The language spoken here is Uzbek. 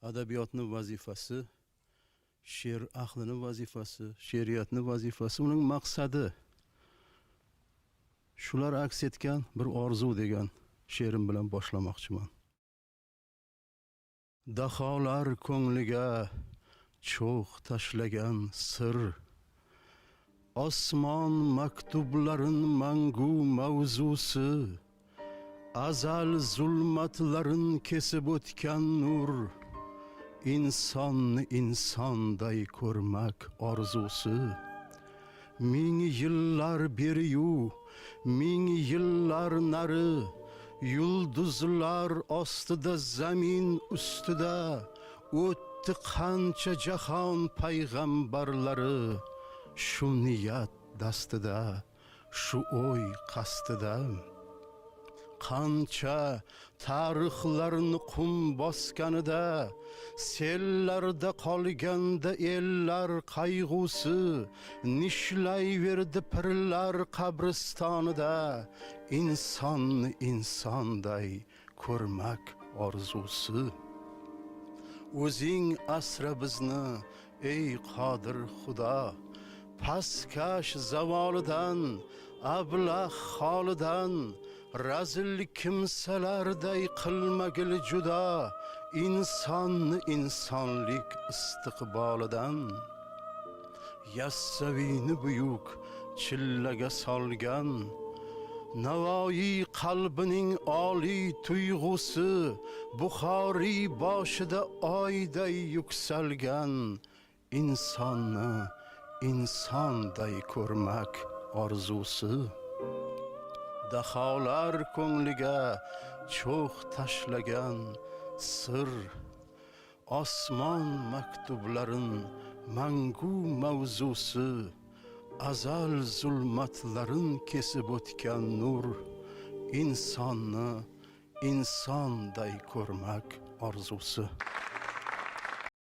Adabiyotni vazifasi, she'r ahlini vazifasi, she'riyatni vazifasi, uning maqsadi shular aks etgan "Bir orzu" degan she'rim bilan boshlamoqchiman. Daholar ko'ngliga cho'g' tashlagan sir, osmon maktublarin mangu mavzusi, azal zulmatlarin kesib o'tgan nur, insonni insonday ko'rmak orzusi. Ming yillar beriyu ming yillar nari, yulduzlar ostida, zamin ustida o'tdi qancha jahon payg'ambarlari shu niyat dastida, shu o'y qasdida. Qancha tarixlarni qum bosganida, sellarda qolganda ellar qayg'usi, nishlayverdi pirlar qabristonida insonni insonday ko'rmak orzusi. O'zing asra bizni, ey qodir Xudo, pastkash zavolidan, ablah holidan, razil kimsalarday qilmagil judo insonni insonlik istiqbolidan. Yassaviyni buyuk chillaga solgan Navoiy qalbining oliy tuyg'usi, Buxoriy boshida oyday yuksalgan insonni insonday ko'rmak orzusi. Daholar ko'ngliga cho'g' tashlagan sir, osmon maktublarin mangu mavzusi, azal zulmatlarin kesib o'tgan nur, insonni insonday ko'rmak orzusi.